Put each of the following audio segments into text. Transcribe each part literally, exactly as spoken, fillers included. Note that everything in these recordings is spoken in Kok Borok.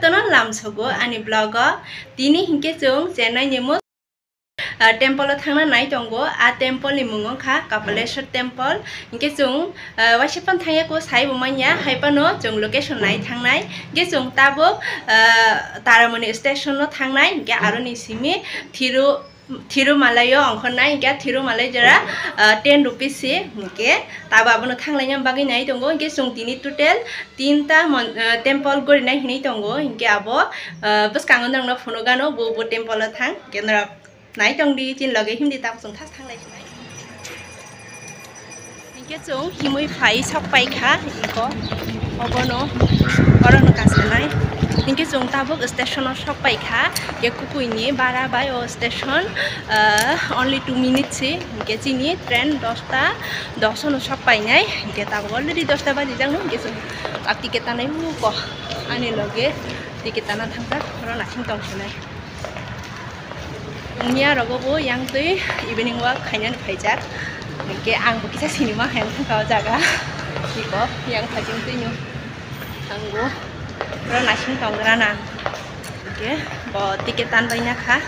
Ano lamsogo ani vlog o. Tini hinkhe chwng Chennai ni mo, ah, temple o thangna nai tongo. A temple ni mung wngkha Kapaleshwar temple. Hinkhe chwng, ah, waisa phano thangya ko sai bo manya, hai phano chwng location nai thangnai. Hinkhe chwng tabuk, ah, Taramani station o thangnai. Hinkhe aroni simi Thiru Thirumalai o ongkhornai, hinkhe Thirumalai jora, ah, ten rupees se, hinkhe tabo abono thanglaina bagwi nai tongo, hinkhe chwng tini total tinta mon-, ah, temple gorinai hinwi tongo, hinkhe abo, ah, bwskango norokno phunukgano bo bo temple o thang, hinkhe norok nai tongdi, chini loge himdi, tabuk chwng thas thanglai sinai. Hinkhe chwng himwi phai sok paikha, iko obono, orono kasanai. Hinkhe chwng tabuk station o sok paikha, ke kukuini bara bai o station, ah, only two minutes si, hinkhe chini train dosta dos ono sok painai, hinkhe tabuk already dosta bajijakno, hinkhe chwng tabuk ticket tanai huko ani loge ticket tana thangjak, oro nasing tongsinai. Wngya rogo bo yang twi evening walk khainani phaijak. Hinkhe ang bo kisa sinima hai wngkha o jaga. Iko yang phajing twi nw. Ang bo oro naising tongra na. Hinkhe bo ticket tan baina kha.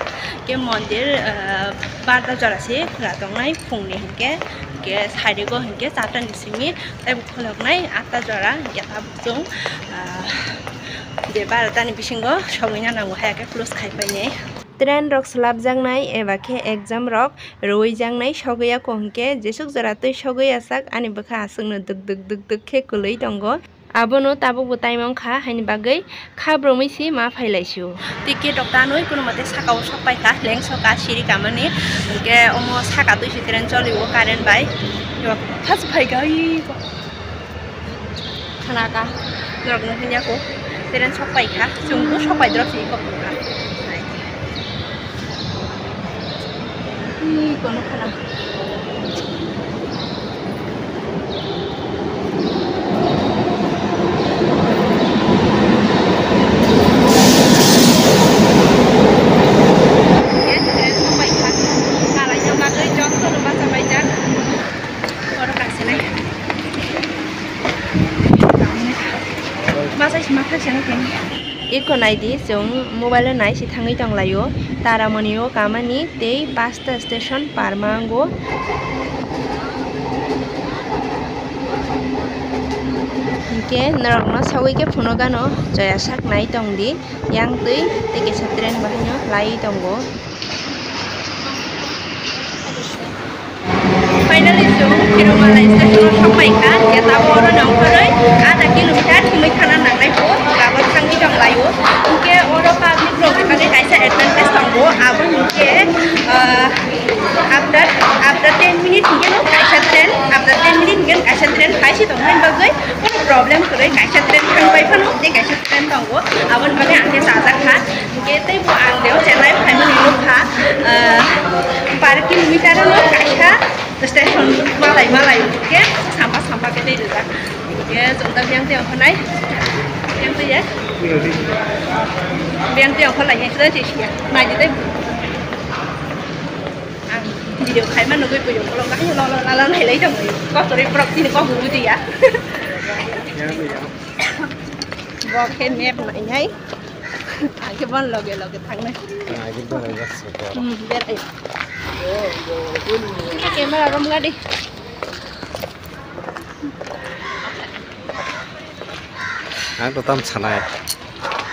Hinkhe mondir, ah, barta jora se khwla tongnai phungni hinkhe. Hinkhe side o hinkhe charta ni simi tei bo khuloknai atta jora. Hinkhe tabuk chwng, ah, je barta ni bisingo sogwi na nango hai khe close khai painai. Train rok swlapjaknai eba khe exam rok rwui jaknai sogwi ya kho hinkhe jesuk jora twi sogwi ya sak ani bwkha aswkno dwk dwk dwk dwk khe kwlwi tongo. Abono tabukbo time wngkha haini bagwi kha bromwi se ma phailaisio. Ticket rok tanwi kunumote sakao sok paikha lengsoka siri kamani hinkhe omo saka twi se train cholio current bai. Thas phaikha ui. Khana ka, norok no hwnjako, train sok pai kha, chwng bo sok pai drop se kok kha. Ih, kono khana. Train sok pai kha, kalai no bagwi joto no bacha pai jak. Oro kasinai. Masa sima kha sini kini. Iko naidi, chwng mobile o nai si thangwi tonglaio. Taramani o kamani tei pasta station parma ango. Hinkhe norokno sogwi khe phunukgano, joya sak nai tongdi. Yang twi tei kaisa train bahaino laiwi tongo. Finally, chwng Thirumalai station o sok pai kha, je tabuk oro nongkhorwi adha kilometer himwi thangna nangnai po, tabuk thangwi tong laio. Hinkhe oro public rokni bagwi kaisa advantage tongo, abo hinkhe, ah, after, after ten minute hinkhe no kaisa train, after ten minute hinkhe kaisa train phai se tongmani bagwi kono problem kwrwi, kaisa train thang pai phano tei kaisa train tongo, aboni bagwi ang khe chajak kha. Hinkhe teibo ang deo Chennai phaimani nukha, ah, bar kilometer no kaisa station malai malai hinkhe sampa sampa khe tei rijak. Hinkhe chwng da biyang tei ongkhornai, biyang tei ya, biyang tei ongkhorlai hai se tei siya naidi tei. Ang video khaima nugwi buino ukolog hai lo lo la la nailai tongwi. Kok kwrwi borok chini kok bo bujiya. Bo khe map nainai. Ang khe bon loge loge thangnai. Ang khe berai jak se ko. Hmm, berai. Khe camera rom gadi. Ang to tam sanai.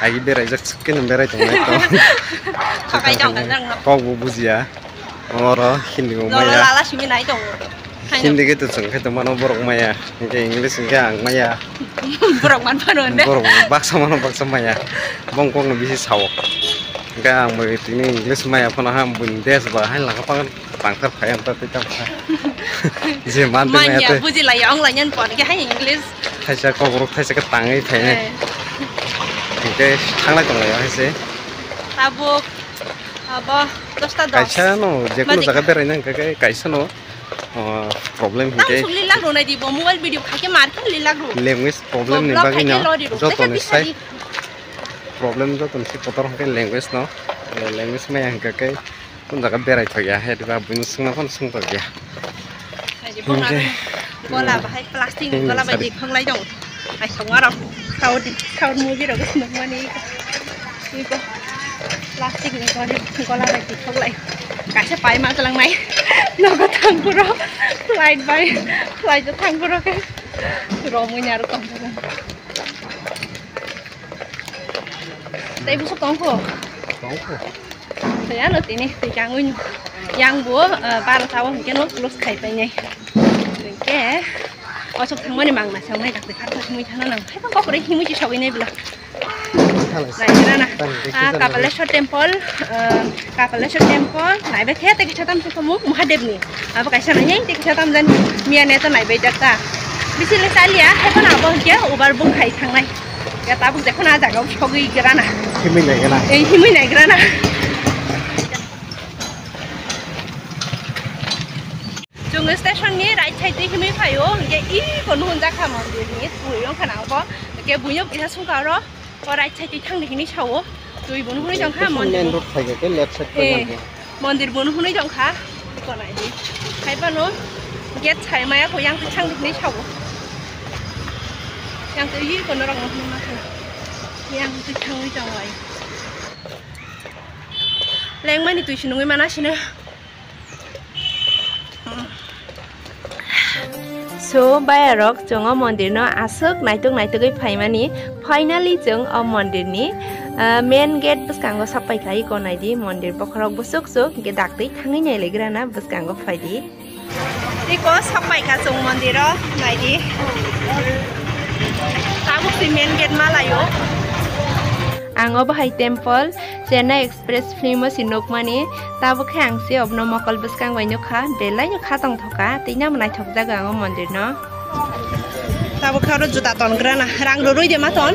Agi berai jak sik khe nang berai tongnai to. Sakai tong kan nang. Kok bo bujiya. Oro Hindi bo maya. Lala simi nai tongo. Hindi khe to chwng khe to mano borok maya. Hinkhe English hinkhe ang maya. Borok man phano de. Borok baksa mano baksa maya. Bong kok no bisi sao. Hinkhe ang bo tini English maya phano ha buini desh ba hai laka pangan. Tangthar phai ang ta tei tang phai. Je man tei maya manya tei. Buji lai ong lai nyan pon ke hai English. Thaisa kokrok thaisa khe tangwi phainai. Eh. Hinkhe thanglai tonglai hai se. Tabuk abo dosta dos. Kaisa no je kono jaga berai nang khe kaisa no, ah, problem hinkhe. Tang sugli lak rwnai di bo mobile video khaikhe mar khe li lak rw. Language problem ni bagwi no joto ni sai. Problem joto ni sai kotor hinkhe language no. Eh, language maya hinkhe. Kun jaga berai thok ya, he diba buino swngna phano swng thok ya. Gola bahai plastic ni gola bai dikhanglai dong. Ai songma rok South, South movie rok swngmani. Twi ko plastic ni gori gola bai twi thok lai. Kaisa pai ma tlang nai. Nogo thang puro flight bai, flight o thang puro ke. Romwi ni aro tong puro. Tei busu tong ko. Tong ko. Tei ano tini twi kangwi ni. Yang bo, eh, bar ta o hingke no close khai pai nai. Hingke osok thangmani mang na sangnai dakti kharsa himwi thana nang. Hai tong kokore himwi si sogwi nai bla. Naikhe na. Ah, Kapaleshwar temple, ah, Kapaleshwar temple, naibe khe tei kisa tam se kamu Mahadev ni. Abo kaisa nai, tei kisa tam jan miya ne to naibe jak ta. Bisi le chaliya, hai kono abo hingke overbook khai thangnai. Ya tabuk jekhono ah jaga o sogwi gra na. Himwi nai gra na. Ei, himwi nai gra na. Chwng station ni right side twi himwi phaio, hingke iko nuhunjak kha mondir ni twi wngkha na abo. Hingke buino kisa sungka oro, o right side twi thangdi hinwi sao. Twi bo nuhunwi tongkha mondir. Main road phaikha khe left side. Eh, phaikha. Mondir bo nuhunwi tongkha. Iko naidi. Hai phano gate sai maya kho yang twi thangdi hinwi sao. Yang twi iko norok nuhunwi ma kha. Yang twi thangwi tong lai. Lengmani twi si nungwi mana sino. So, bayarok, chwng o mondir no aswk naitok naitogwi phaimani. Finally, chwng o mondir ni, ah, main gate bwskango sok paikha. Iko naidi, mondir bokhorok bwswk swk, hingke daktwi thangwi nailagrana bwskango phaidi. Iko sok paikha chwng mondir o, naidi. Tabuk si main gate malaio. Ang obo hai temple, Chennai Express film o si nukmani, tabuk khe ang se obno mokol bwskang bai nukha, belai no kha tongthokha, tei namo naithokjago ang o mondir no. Tabuk khe oro juta tongrana, rang rwrwi de ma ton?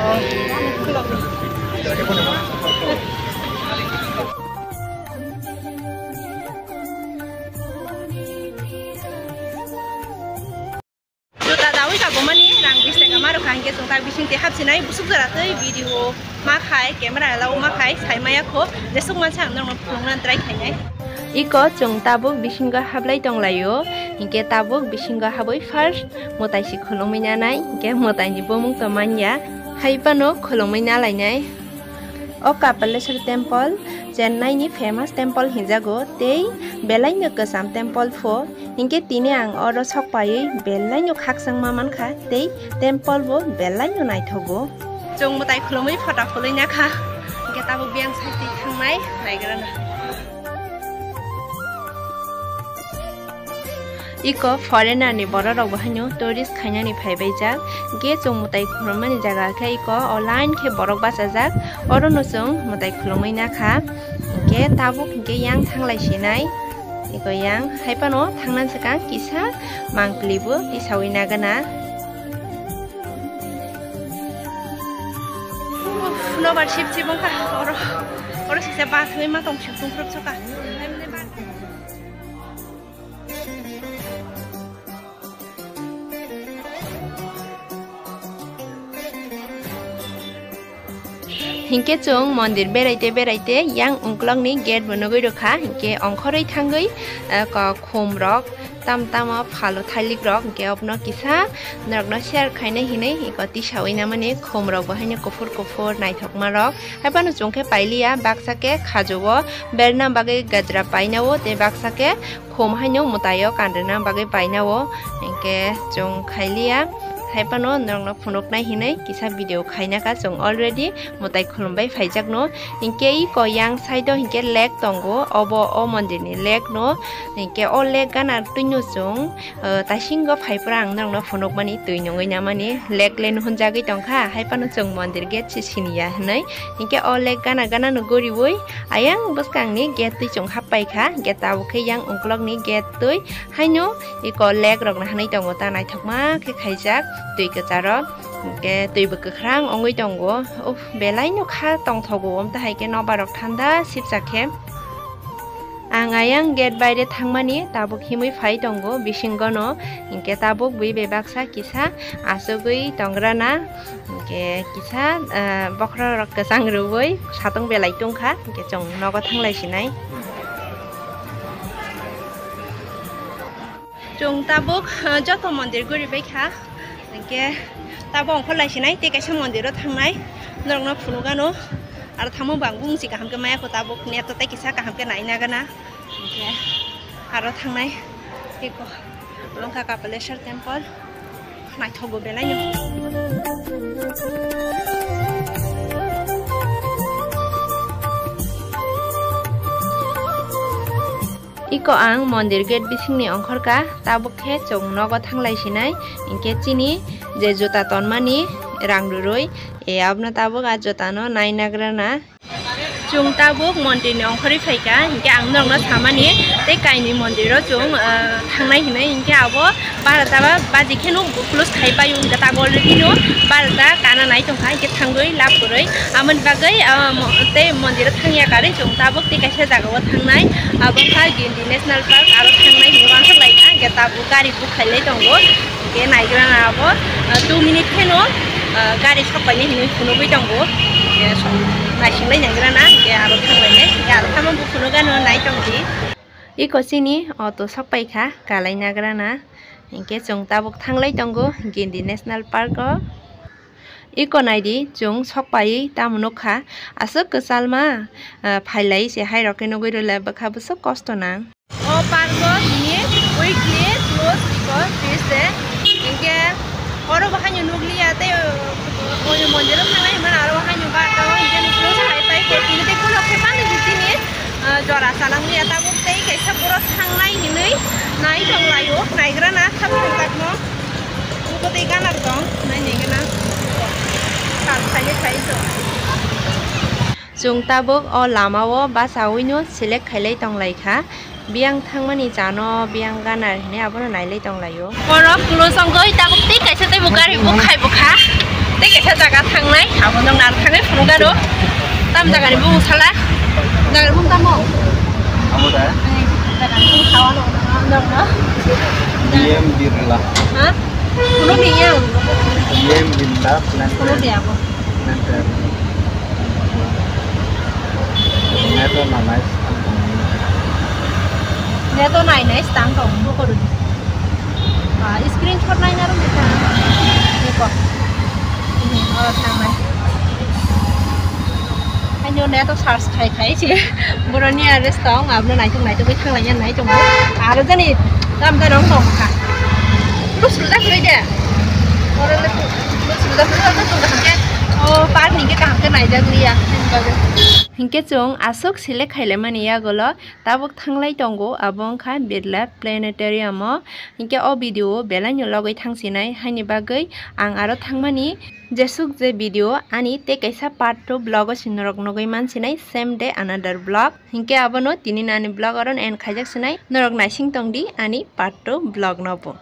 Oh. Juta dawi ka bomani rang bis taka ma rwkha, hingke chwng tak bising twi hapsinai busuk jora twi video ma khai, camera allow ma khai, sai maya kho, jesuk mansa ang norokno phunukna try khainai. Iko chwng tabuk bisingo hablai tonglaio, hingke tabuk bisingo habwi first mwtai si khulumwi nanai, hingke mwtai ni bumung to manya, hai phano khulumwi nalainai. O Kapaleshwar temple Chennai ni famous temple hinjago, tei belai no kwcham temple pho. Hinkhe tini ang oro sok paiwi belai no khakchangma mankha tei temple bo belai no naithogo. Chwng mwtai khulumwi photo khulwi nakha, hinkhe tabuk biyang side twi thangnai naigrana. Iko foreigner ni borok rok bo haino tourist khainani phaibaijak, hinkhe chwng mwtai khulummani jaga khe iko o line khe borok bachajak, orono chwng mwtai khulumwi nakha, hinkhe tabuk hinkhe yang thanglai sinai. Iko yang hai phano thangna swkang kisa mangpili bo tisawi nagana. Uff, nobar sip sip wngkha oro, oro sisa bus wi ma tong sip tong khrop soka. Hinkhe chwng mondir beraite beraite yang ungkulokni gate bo nugwi rwkha, hinkhe ongkhorwi thangwi, eh, kok khum rok tam tamo phalo thailik rok, hinkhe obono kisa norokno share khainai hinwi iko tisawi namani khum rok bo haino kuphur kuphur naithokma rok. Haiphano chwng khe pailiya, baksa khe khajo o berna bagwi gajra paina o tei baksa khe khum haino mwtai o kan rwna bagwi paina o, hinkhe chwng khailiya. Haiphano norokno phunuknai hinwi kisa video khaina kha chwng already mwtai khulumbai phaijakno. Hinkhe iko yang side o hinkhe lake tongo, obo o mondir ni lake no. Hinkhe o lake gana twino chwng, eh, taisingo phaiphuru ang norokno phunukmani twi nungwi namani lake le nuhunjagwi tongkha, haiphano chwng mondir gate se siniya hinwi. Hinkhe o lake gana gana no guriwi ayang bwskangni gate twi chwng hap paikha, hinkhe tabuk khe yang ungkulokni gate twi haino iko lake rokno hanwi tongo, ta naithokma khe khaijak twi kwcharo, hinkhe twi bo kwkhrang wngwi tongo. Uff, belai no kha tongthogo, omtahai khe nobar rok thanda sipsa khe. Ang ayang gate baire thangmani tabuk himwi phai tongo bisingono, hinkhe tabuk bui bebaksa kisa achugwi tongrana. Hinkhe kisa, ah, bokhorok kwchang rwui satung belai tungkha, hinkhe chwng nogo thanglai sinai. Chwng tabuk, ah, joto mondir guribaikha, hinkhe tabuk ongkhorlai sinai tei kaisa mondiro thangnai. Norokno phunukgano, aro thangma bang bung si kaham khe maya kho tabuk net to tei kisa kaham khe naina gana. Hingkhe aro thangnai eko longkha Kapaleshwar temple naithogo belai no. Iko ang mondir gate bisingni ongkhorkha, tabuk khe chwng nogo thanglai sinai, hinkhe chini je juta tonmani rang rwrwi, e, abono tabuk a jutano nainagrana. Chwng tabuk mondirni ongkhorwi phaikha, hinkhe ang norokno samani tei kainwi mondiro chwng, ah, thangnai hinwi, hinkhe abo barota ba baji kheno close khai paio, hinkhe tabuk already no barota kana nai tongkha, hinkhe thangwi lab kwrwi. Aboni bagwi, ah, mo-, tei mondiro thangya karwi chwng tabuk tei kaisa jagao thangnai, abo wngkha Gindi National Park, aro thangnai hinwi uansuk laikha, hinkhe tabuk gari book khailai tongo, hinkhe naigrana abo, ah, two minute kheno, ah, gari sokpainai hinwi phunugwi tongo, hinkhe naisingbai naigrana, hinkhe aro thanglainai, hinkhe aro tamo bo phunugano nai tongdi. Iko chini auto sokpaikha, kalai nagrana, hinkhe chwng tabuk thanglai tongo Gindi National Park o. Iko naidi, chwng sokpaiwi tamo nukha, aswk kwchalma, ah, phailai se hairok khe nugwi rwle bwkha bwswk kosto nang. O park o tini weekly close iko Tuesday, hinkhe oro bo haino nukliya tei, o, o mondir o thangnai hwnmano aro haino barta o hinkhe close khai pai kho, tini tei khulok khe pano tini, ah, jora chanang liya tabuk tei kaisa borok thangnai hinwi nai tong laio, naigrana tabuk tongthakno. Buko tei ganar tong, nai nai gana. Sal saile sai tong. Chwng tabuk o lama o bachawino select khailai tong lai kha. Biyang thangmani chano biyang ganar hinwi abono nailai tong laio. Borok close wngwi tabuk tei kaisa tei bo gari book khai bwkha. Tei kaisa jaga thangnai, abo nang nar thangwi phunukgano. Tam jagani bumung sala. Jagani bumung tamo? Amo da? Eh, jagani bumung sawa no, no, no, no. B M Birla. Ha? Kuno biyang? B M Birla, Kuno planter. Biyang? Planter. Neto na nice. Neto nai nice tang tong, buko rudi. Ah, screenshot nai naro nita. Niko. Ini, oh, thangnai. Haino neto search khai khai se. Boroni nearest tong, abno naitok naitok bai thanglaiya nai tongo. Aro jani tam da rong tong kha. Plus rujak rui de. Oro le plus rujak rui, oro tong kha ke. Oh, park ni ke kaham ke naijak liya. Hinkhe chwng aswk select khailaimani yagulo tabuk thanglai tongo, abo wngkha Birla Planetarium o. Hinkhe o video o belai no logwi thangsinai, haini bagwi ang aro thangmani jesuk je video ani tei kaisa part two vlog o se norok nugwi mansinai, same day another vlog. Hinkhe abono tini ani vlog oro end khaijak sinai, norok naising tongdi ani part two vlog no bo.